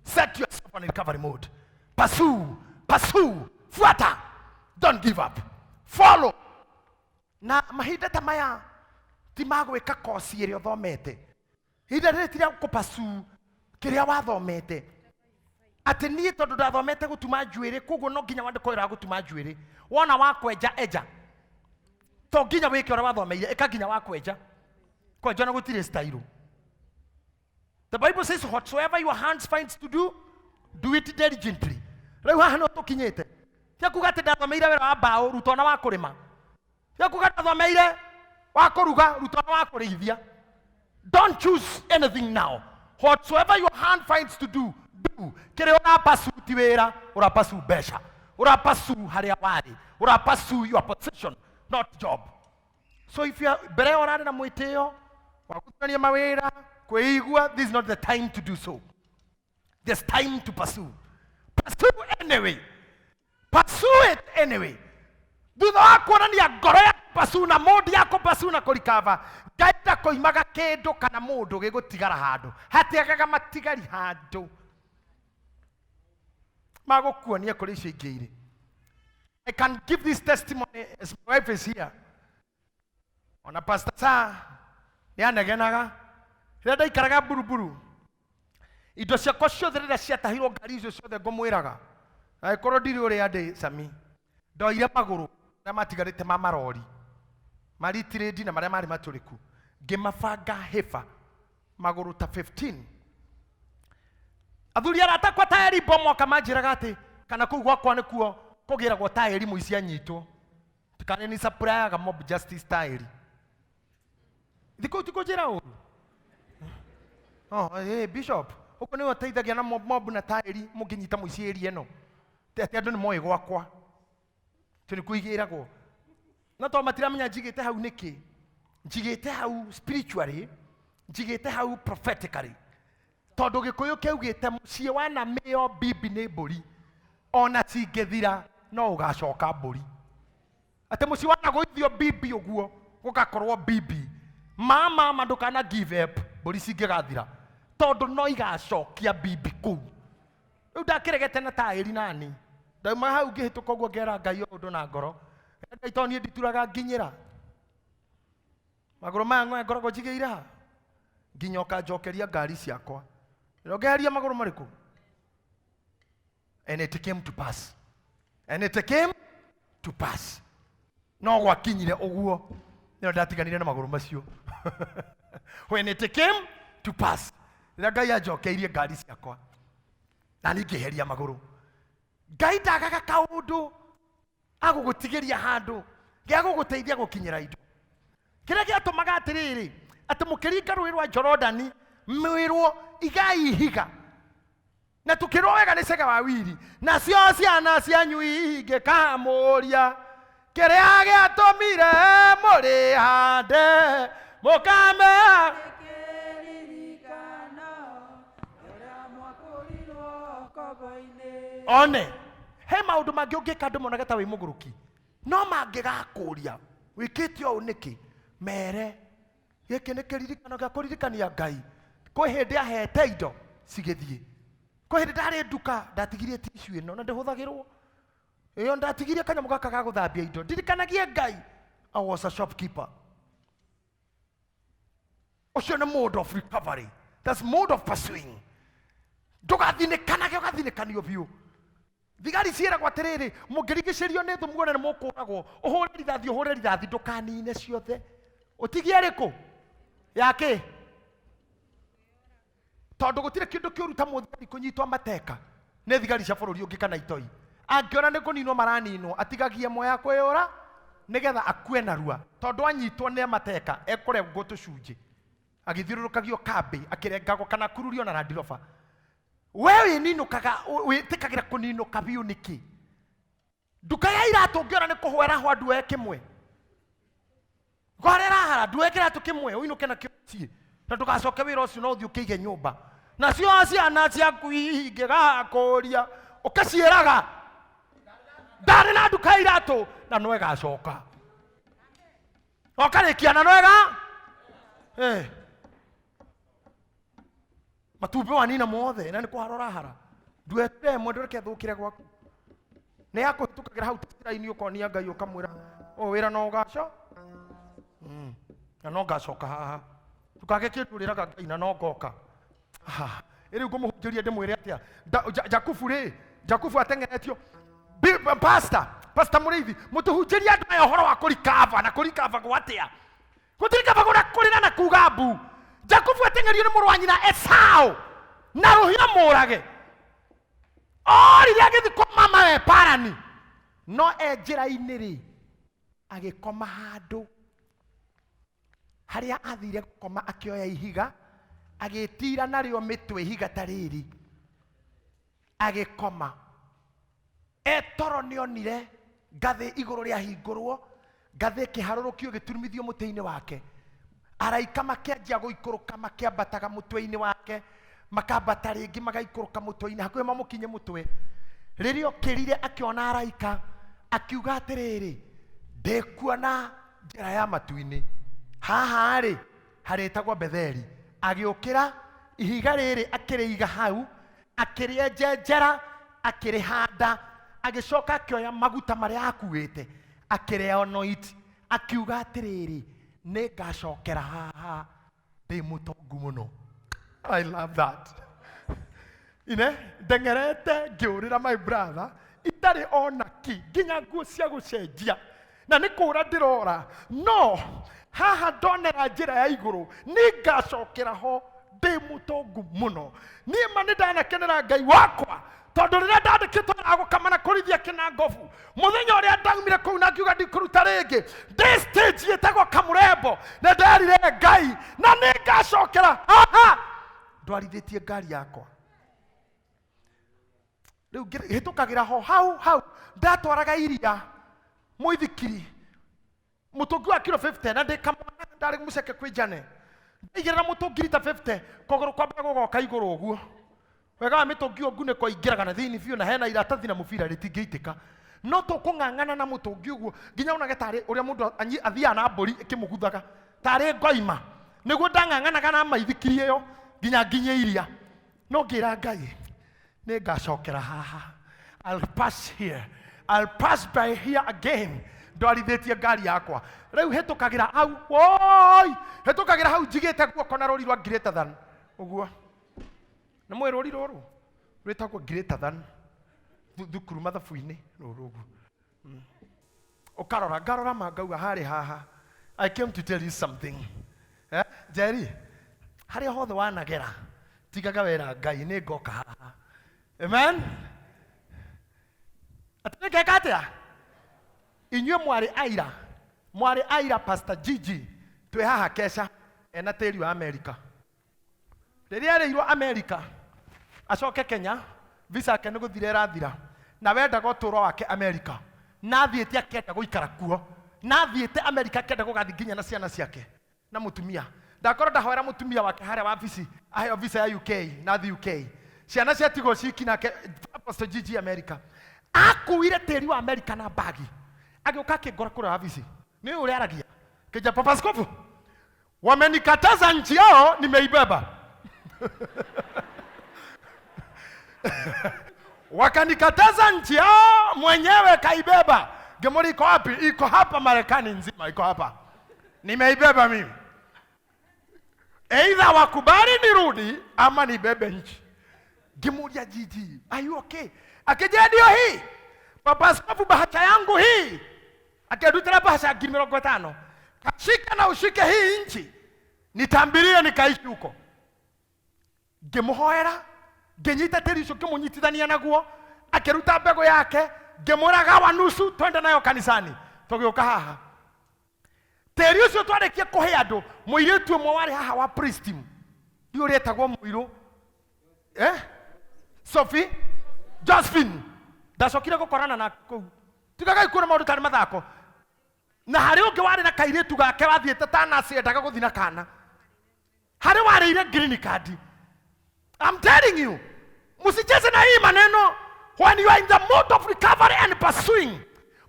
Set yourself on a recovery mode. Pursue, pursue, fuata, don't give up, follow. Na mahinda ta maya ti ma gwĩka kosi ĩrĩa ũthomete. Ihinda rĩrĩ ti rĩa kũpursue kĩrĩa wathomete, atĩ niĩ tondũ ndathomete gũtuma njuĩrĩ, koguo no nginya wandĩkwo wĩra wa gũtuma njuĩrĩ. Wona wa kwenja, enja. To nginya wĩke ũrĩa wathomeire, ĩka nginya wa kwenja. Kwenja na gũtirĩ style. The Bible says, "Whatsoever your hands finds to do, do it diligently." Rĩu haha no tũkinyĩte tia kuga atĩ ndathomeire wĩra wa mbaũ, ruta ona wa kũrĩma. Tia kuga ndathomeire wa kũruga, ruta ona wa kũrĩithia. Don't choose anything now. Whatsoever your hand finds to do, do. Kĩrĩa ũrapursue ti wĩra, ũrapursue mbeca, ũrapursue harĩa warĩ, ũrapursue your position, not job. So if you are mbere ĩyo ũrarĩ na mwĩtĩo wa gũthurania mawĩra, kwĩigua, this is not the time to do so. There's time to pursue. Pursue anyway, pursue it anyway. Thutha wa kuonania ngoro ya pursue na mode ya kũpursue na kũrecover, Ngai ndakoimaga kĩndũ kana mũndũ gĩgũtigara handũ. Hatiagaga matigari handũ magũkuonia kũrĩ icio ingĩ irĩ. I can give this testimony as my wife is here. Ona Pastor Saa nĩ anegenaga rĩrĩa ndaikaraga Buruburu. Indo ciakwa ciothe rĩrĩa ciatahirwo, ngari icio ciothe ngũmwĩraga, agĩkorwo ndirĩ ũrĩa ndĩ cami, ndoire magũrũ marĩa matigarĩte ma marori maritirĩndi na marĩa marĩ matũrĩku, ngĩmabanga hĩba magũrũ ta 15. Athuri arata akwa taĩri bomoka manjĩraga atĩ kana kũu gwakwa nĩkuo kũgĩragwo taĩri mũici anyitwo, kana nĩ supplyaga mob justice taĩri. Thikũ ti kũnjĩra ũru. Oh, hey, bishop, ũguo nĩwe ũteithagia na mob na taĩri mũngĩnyita mũici area ĩno. Atĩ andũ nĩ moĩ gwakwa tondũ nĩkuo igĩragwo, no tondũ matiramenya njigĩte hau nĩkĩ. Njigĩte hau spiritually, njigĩte hau prophetically, tondũ Gĩkũyũ kĩaugĩte mũciĩ wana mĩo bibi nĩ mbũri, ona cingĩthira no ũgacoka mbũri. Atĩ mũciĩ wanagũithio bibi ũguo gũgakorwo bibi mama ndũkana give up. Mbũri cingĩgathira, tondũ no igacokia bibi kũu. Rĩu ndakĩregete na taĩri nani, ndauma hau ngĩhĩtũka ũguo, ngera Ngai o ũndũ na ngoro, Ngai, tondũ niĩ ndituraga nginyĩra magũrũ maya ng'oe ngoragwo njigĩire ha. Nginya ũkanjokeria ngari ciakwa. Ũngeheria magũrũ marĩkũ? And it came to pass. And it came to pass. No gwakinyire ũguo. Nĩyo ndatiganire na magũrũ macio. When it came to pass. Rĩrĩa Ngai anjokeirie ngari ciakwa. Na niĩ ngĩeheria magũrũ. Ngai ndagaga kaũndũ agũgũtigĩria handũ gĩa gũgũteithia gũkinyĩra indo. Kĩrĩa gĩatũmaga atĩrĩrĩ, atĩ mũkĩringa rũĩ rwa Jorodani, mwĩrwo igai ihiga. Na tũkĩrwo wega nĩ Cege wa Wiri, nacio ciana cianyu ingĩkamũria kĩrĩa gĩatũmire mũrĩhande mũkamea one he maũndũ mangĩ ũngĩka andũ monage ta wĩ mũgũrũki, no mangĩgakũria wĩkĩte ũũ nĩkĩ, mere gĩkĩ nĩ kĩririkano gĩa kũririkania Ngai. Kwĩ hĩndĩ ahete indo cigĩthiĩ, kwĩ hĩndĩ ndarĩ nduka ndatigirie tissue ĩno na ndĩhũthagĩrwo, ĩyo ndatigirie kanyamũ gaka ga gũthambia indo, ndirikanagie Ngai. I was a shopkeeper. Ũcio nĩ mode of recovery, that's mode of pursuing. Ndũgathinĩkanage, ũgathinĩkanio biũ. Thigari ciĩragwo atĩrĩrĩ, mũngĩrigicĩrio nĩ thũ muone nĩ mũkũragwo, ũhũre rithathi, ũhũre rithathi, ndũkanine ciothe, ũtigie ĩrĩkũ yakĩ, tondũ gũtirĩ kĩndũ kĩũru ta mũthigari kũnyitwo mateka nĩ thigari cia bũrũri ũngĩ kana itoi. Angĩona nĩ kũninwo maraninwo, atigagie ĩmwe ya kwĩyũra nĩgetha akue narua, tondũ anyitwo nĩ mateka ekũrengwo tũcunjĩ, agĩthiũrũrũkagio kambĩ, akĩrengagwo kana akururio na Land Rover. We wĩninũkaga, wĩtĩkagĩra kũninũka biũ nĩkĩ? Nduka ya iratũ ũngĩona nĩ kũhwera hwa, nduoe kĩmwe. Ngwarĩra hara, nduoe kĩratũ kĩmwe ũinũke nakĩo mũciĩ, na ndũgacoke wĩra ũcio, no ũthiĩ ũkĩige nyũmba. Nacio ciana ciaku ingĩgakũria, ũkaciĩraga ndarĩ na nduka ya iratũ na no ĩgacoka. Ũkarĩkia na no ĩga matumbĩ wanina mothe na nĩ kũhara ũrahara. Nduete ĩmwe, ndũreke thũkĩre gwaku. Nĩ yakũhĩtũkagĩra hau tĩraini, ũkonia Ngai, ũkamwĩra ũyũ wĩra no ũgaco na no ngacoka haha. Ndũkage kĩndũ ũrĩraga Ngai na no ngoka. Rĩu ngũmũhunjĩria ndĩmwĩre atĩa? Jakubu rĩ, Jakubu ateng'eretio. Pastor, Pastor Mũrĩithi, mũtũhunjĩrie andũ aya ũhoro wa kũrikava na kũrikava gwa atĩa? Gũtirikava gũrĩa kũrĩra na kuga mbu. Jakubu ateng'erio nĩ mũrũ wa nyina Esau na rũhiũ mũrage. Orire agĩthiĩ kwa mama we Parani, no e njĩra-inĩ rĩ, agĩkoma handũ harĩa athire gũkoma, akĩoya ihiga agĩtira narĩo mĩtwe, ihiga ta rĩrĩ, agĩkoma. Etoro nĩonire ngathĩ igũrũ rĩahingũrwo, ngathĩ ĩkĩharũrũkio ĩgĩturumithio mũtĩ-inĩ wake. Araika makĩanjia gũikũrũka makĩambataga mũtwe-inĩ wake, makambata rĩngĩ magaikũrũka mũtwe-inĩ, hakuhĩ mamũkinye mũtwe. Rĩrĩa okĩrire akĩona araika, akiuga atĩrĩrĩ, ndĩkuona njĩra ya matu-inĩ, haha rĩ harĩtagwo Betheli. Agĩũkĩra, ihiga rĩrĩ akĩrĩiga hau, akĩrĩenjenjera, akĩrĩhanda, agĩcoka akĩoya maguta marĩa akuĩte akĩrĩanoint, akiuga atĩrĩrĩ, nĩngacokera haha ndĩ mũtongu mũno. I love that. Ine ndeng'erete ngĩũrĩra my brother, itarĩ ona ki, nginya nguo cia gũcenjia, na nĩ kũra ndĩrora, no haha ndonera njĩra ya igũrũ, nĩngacokera ho ndĩ mũtongu mũno. Niĩ ma nĩ ndanakenera Ngai wakwa, tondũ rĩrĩa ndandĩkĩtwo wĩra wa gũkama na kũrithia kĩnangobu, mũthenya ũrĩa ndaumire kũu na ngiuga ndikũruta rĩngĩ, ndĩ stage ĩtagwo Kamũrembo, nĩ nderire Ngai na nĩngacokera haha ndwarithĩtie ngari yakwa. Rĩu hĩtũkagĩra ho hau hau ndatwaraga iria mũithikiri mũtũngi wa kilo 50, na ndĩ kamwana ndarĩ mũceke kwĩ njane, ndaigĩrĩra mũtũngi rita 50, kũgũrũ kwambaga gũgoka igũrũ ũguo. Wega wa mĩtũngi ĩyo, ngunĩko ĩingĩraga na thĩinĩ biũ, na hena iratathi na mũbira, rĩtingĩitĩka, no tũkũng'ang'ana na mũtũngi ũguo nginya onage tarĩ ũrĩa mũndũ athiaga na mbũri ĩkĩmũguthaga, tarĩ ngoima. Nĩguo ndang'ang'anaga na maithikiri ĩyo nginya nginye iria, no ngĩra Ngai nĩngacokera haha. I'll pass here, I'll pass by here again. Ndwarithĩtie ngari yakwa. Rĩu hĩtũkagĩra hau, woi, hĩtũkagĩra hau njigĩte guoko na rũri rwa greater than. Ũguo. Nĩ mũĩ rũri rũrũ? Rwĩtagwo greater than. Thukuru mathabu-inĩ, rũrũ ũguo. Ũkarora, ngarora ma ngauga harĩ haha. I came to tell you something. Jerry, harĩa hothe wanagera, tigaga wera Ngai, nĩ ngoka haha. Amen? Atĩ nĩngeka atĩa? Inyuĩ mwarĩ aira, mwarĩ aira Pastor Gigi, twĩ haha keca, ena tĩri wa Amerika. Rĩrĩa erĩirwo Amerika, acoke Kenya, visa yake nĩ gũthira ĩrathira, na wendaga ũtũũro wake Amerika, na athiĩte akĩenda gũikara kuo, na athiĩte Amerika akĩenda gũgathiĩ nginya na ciana ciake na mũtumia. Ndakorwo ndahoera mũtumia wake harĩa wabici, aheo visa ya UK na athiĩ UK. Ciana ciatigwo ciki nake Apostle Gigi America. Akuire tĩri wa Amerika na bagi. Agĩũka akĩngora kũrĩa wabici. Nĩ ũrĩa aragia. Kĩnja Papa Askofu, wamenikataza nchi yao, nimeibeba. Wakanikataza nchi yao, mwenyewe kaibeba. Gemori iko wapi? Iko hapa Marekani nzima, iko hapa. Nimeibeba mimi. Either wakubali nirudi ama nibebe nchi. Gemuria Gigi, are you okay? Akija ndio hii. Papa Askofu, bahasha yangu hii. Akidutira bahasha ngiri mĩrongo ĩtano. Kashika na ushike hii nchi. Nitambirie nikaishi huko. Ngĩmũhoera, ngĩnyita tĩri ũcio ngĩmũnyitithania naguo, akĩruta mbegũ yake, ngĩmwĩra gawa nusu twende nayo kanisani. Tũgĩũka haha. Tĩri ũcio twarĩkia kũhe andũ, mũirĩtu ũmwe warĩ haha wa priest team. Ndiũĩ ũrĩa etagwo mũirũ. Sophie? Josephine. Ndacokire gũkorana nake kũu. Tigagai kuona maũndũ tarĩ mathako. Na harĩ ũngĩ warĩ na kairĩtu gake wathiĩte ta nurse endaga gũthiĩ na kana. Harĩ warĩire green card. I'm telling you, msicheze na hii maneno. When you are in the mode of recovery and pursuing,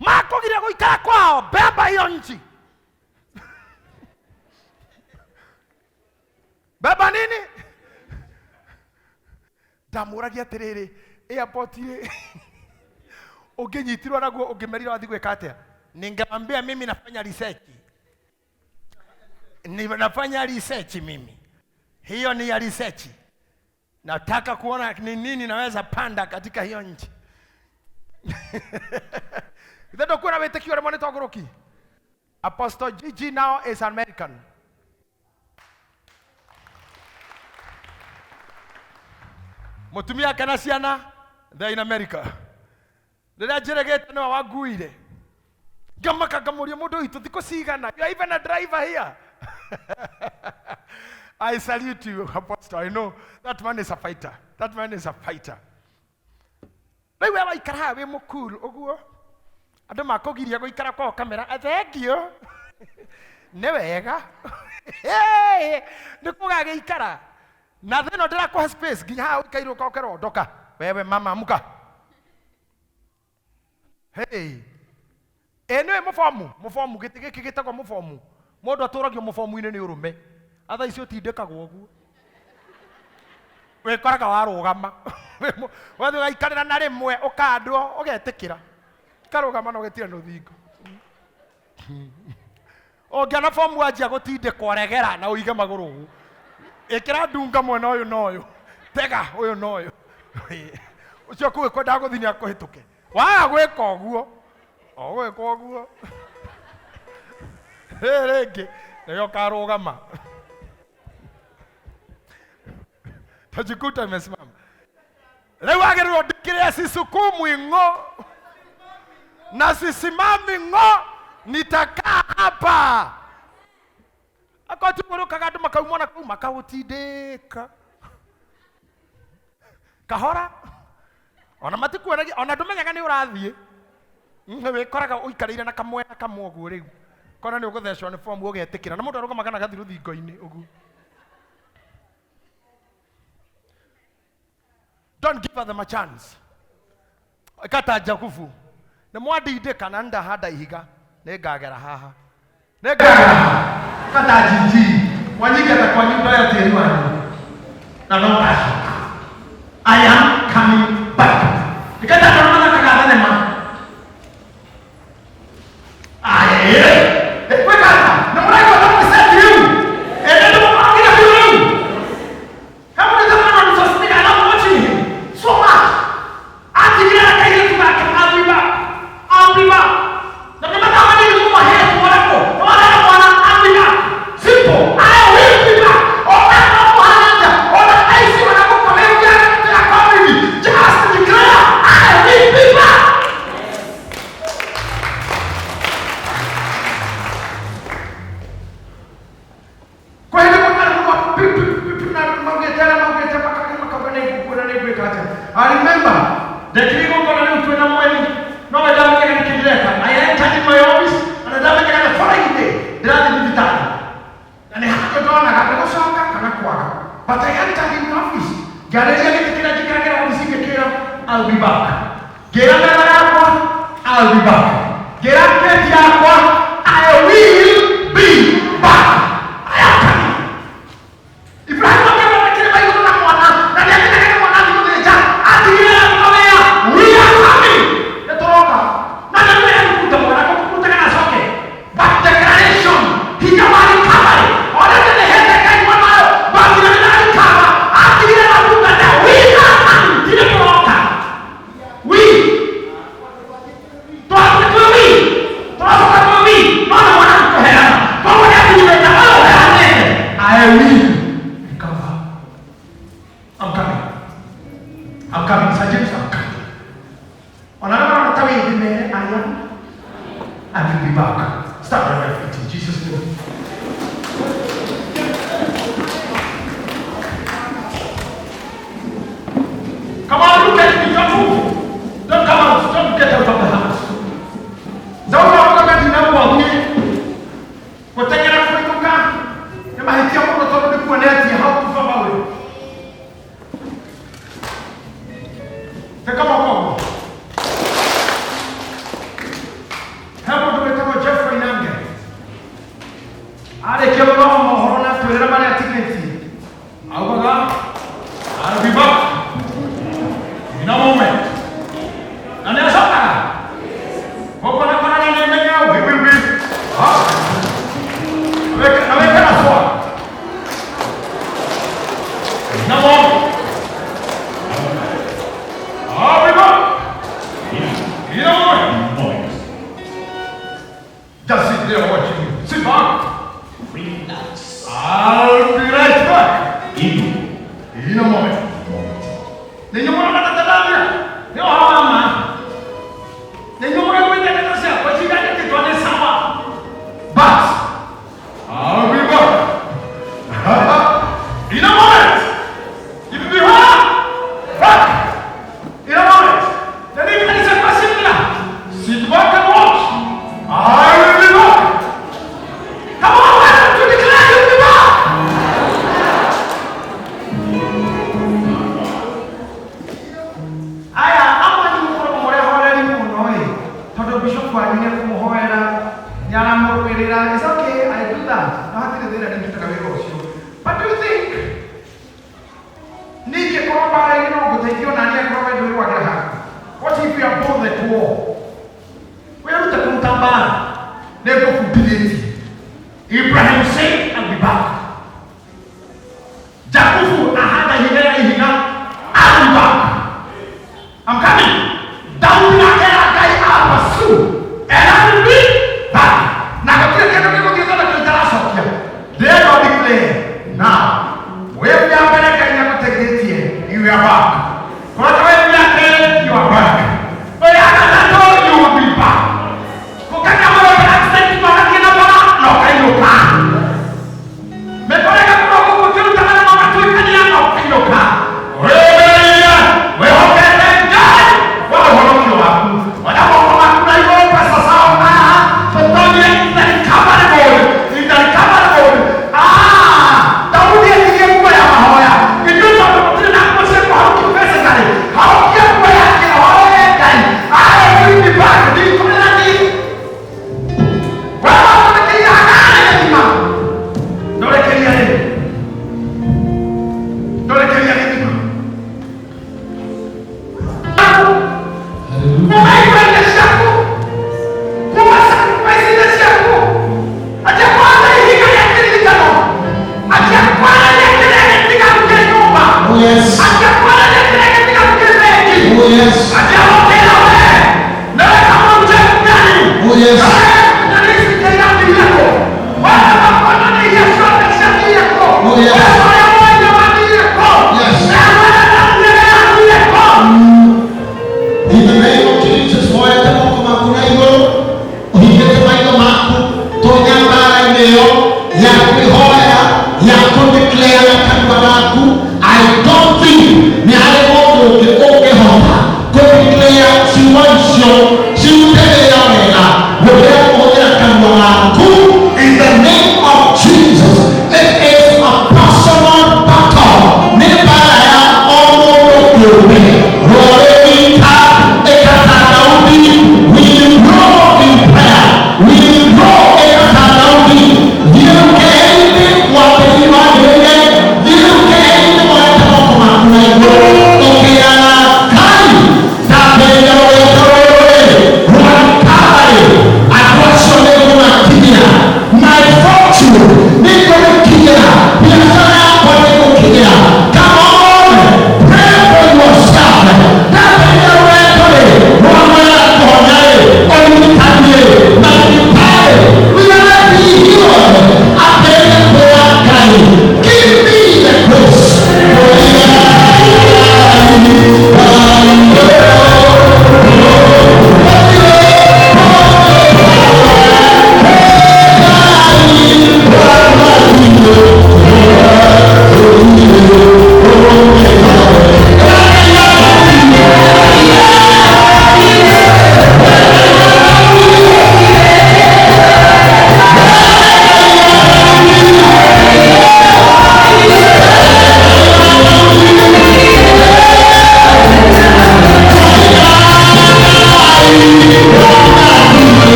makũgiria gũikara kwao, beba hiyo nchi. Beba nini? Ndamũragia atĩrĩrĩ, airport rĩ, ũngĩnyitirwo naguo ũngĩmerire wathiĩ gwĩka atĩa? Ningemwambia mimi nafanya research. Ni nafanya research mimi. Hiyo ni ya research. Nataka kuona ni nini naweza panda katika hiyo nchi. Ithe ndokuona wĩtĩkio ũrĩa monetwo ngũrũki. Apostle Gigi now is American. Mũtumia ake na ciana, they're in America. Rĩrĩa njĩrĩgĩte nĩwe wanguire. Ngamaka ngamũria mũndũ witũ thikũ cigana. You are even a driver here. I salute you, Apostle. I know that man is a fighter. That man is a fighter. Rĩu we waikara haha wĩ mũkuru ũguo, andũ makũgiria gũikara kwao kamera, thank you. Nĩ wega. Hey, nĩ kũgagĩikara. Na thĩna ndĩrakũhe space nginya haha ũikairwo ũkokerwo ndoka. Wewe mama amka. Hey. Ĩ nĩwe mũbomu, mũbomu gĩtĩ gĩkĩ gĩtagwo mũbomu. Mũndũ atũragio mũbomu-inĩ nĩ ũrũme. Atha icio ũtindĩkagwo ũguo. Wĩkoraga warũgama. Wathiĩ ũgaikarĩra na rĩmwe ũkandwo ũgetĩkĩra. Karũgama na ũgetia rũthingo. Ũngĩona bomu wanjia gũtindĩkwo regera na ũige magũrũ ũguo. Ĩkĩra ndunga mwena ũyũ na ũyũ. Tega ũyũ na ũyũ. Ũcio kũu kwendaga gũthiĩ nĩ akũhĩtũke. Waga gwĩka ũguo. O gwĩka ũguo. Rĩrĩ rĩngĩ nĩrĩo ũkarũgama. Tajikuta imesimama. Rĩu wagĩrĩirwo ndikĩrĩa sisukumwi ng'o na sisimami ng'o, nitakaa hapa. Akorwo ti ũguo rĩũkaga andũ makaumwo na kũu makaũtindĩka kahora, ona matikuonagia, ona ndũmenyaga nĩ ũrathiĩ. Wĩkoraga ũikarĩire na kamwena kamwe ũguo rĩu. Kona nĩ ũgũthecwo nĩ bomu ũgetĩkĩra, na mũndũ arũgamaga na agathiĩ rũthingo-inĩ ũguo. Don't give them a chance. Kata Jakubu. Nĩ mwandindĩka na ndahanda ihiga, nĩngagera haha. Nĩngagera haha. Kata Gigi. Wanyingata kwanyu ndoya tĩri wanyu. Na no ngacoka. I am coming back. Nĩkata andũ mathakaga thenema. I remember ndekire igongona rĩu twĩna mweni no we ndamenyaga nĩkĩ ndĩreka. I entered in my office na ndamenyaga the following day ndĩrathiĩ thibitarĩ na nĩ handũ ndonaga nĩ gũcoka kana kwaga, but I entered in the office, ngĩarĩria gĩtĩ kĩrĩa njikaragĩra office, ngĩkĩra, "I'll be back." Ngĩra metha yakwa, "I'll be back." Ngĩra kĩti yakwa, "I will be back. I am coming." Ibrahim akĩrora kĩrĩma igũrũ na mwana na nĩamenyaga nĩ mwana athiĩ gũthĩnja, atigire akũrĩa, "We are coming, nĩ tũroka." Na nĩamenyaga nĩ kũruta mwana kũruta kana acoke, but declaration, hinya wa recovery, ona nĩhete Ngai mwana ũyũ, but nĩ recover, atigire na ndungata, "We are coming," ti nĩ tũroka, we twathiĩ twĩ we tũracoka twĩ we, no nĩ mwana kũheana, koguo nĩ atigire na ũyũ ũheanĩte. I will recover. I'm coming. I'm coming. Sir James, I'm coming. Ona arĩa marona ta wĩ thĩ, mere, "I am. I will be back." Stand on your feet in Jesus' name. Come on, look at me. Don't move. Don't come out. Don't get out of the house. Zauna ũkamethina gwathiĩ gũteng'era kũinũka nĩ mahĩtia mũno tondũ nĩ kuonetie how to farm away. Teka moko ũguo. He mũndũ wĩtagwo Jeffrey Nange. Arĩkia gũthoma mohoro na atwĩrĩra marĩa atigĩtie. Augaga, "I'll be back in a moment." Na nĩ acokaga. Gũkũ na kona nĩ menya we will be back. Aweke na swag. In a moment. I'll be back. In a moment. Just sit there watching you. Sit back. Relax. I'll be right back. In In a moment. Nĩ nyũmũra na Tanzania. Nĩ ũhoro wa ma. Nĩ nyũmũra gwĩte ndeto ciakwa ciganĩtĩtwo nĩ sawa. But I'll be back. In a moment. You will be what? Back. In a moment. Na nĩ kanitha kwa similar. Sit back and watch. I will be back. Come on, why don't you declare you'll be back? Aya amwe nĩ mũkoragwo mũrĩ ahoreri mũno ĩ, tondũ bishop wanyu nĩ ekũmũhoera, nĩ aramũrũĩrĩra. It's okay, I do that, no hatirĩ thĩna, nĩ ndutaga wĩra ũcio. But do you think ningĩkorwo mbara-inĩ no ngũteithio nani akorwo we ndwĩrwagĩra haku? What if you are both at war? Wĩrute kũruta mbara, nĩ ngũbundithĩtie. Ibrahim said, "I'll be back." Jakubu ahanda ihiga ya ihiga, "I'll be back. I'm coming." Daudi akera Ngai, "I'll pursue and I will be back." Na gũtirĩ kĩndũ gĩgũthiĩ tondũ kĩu itaracokia. Therefore declare now.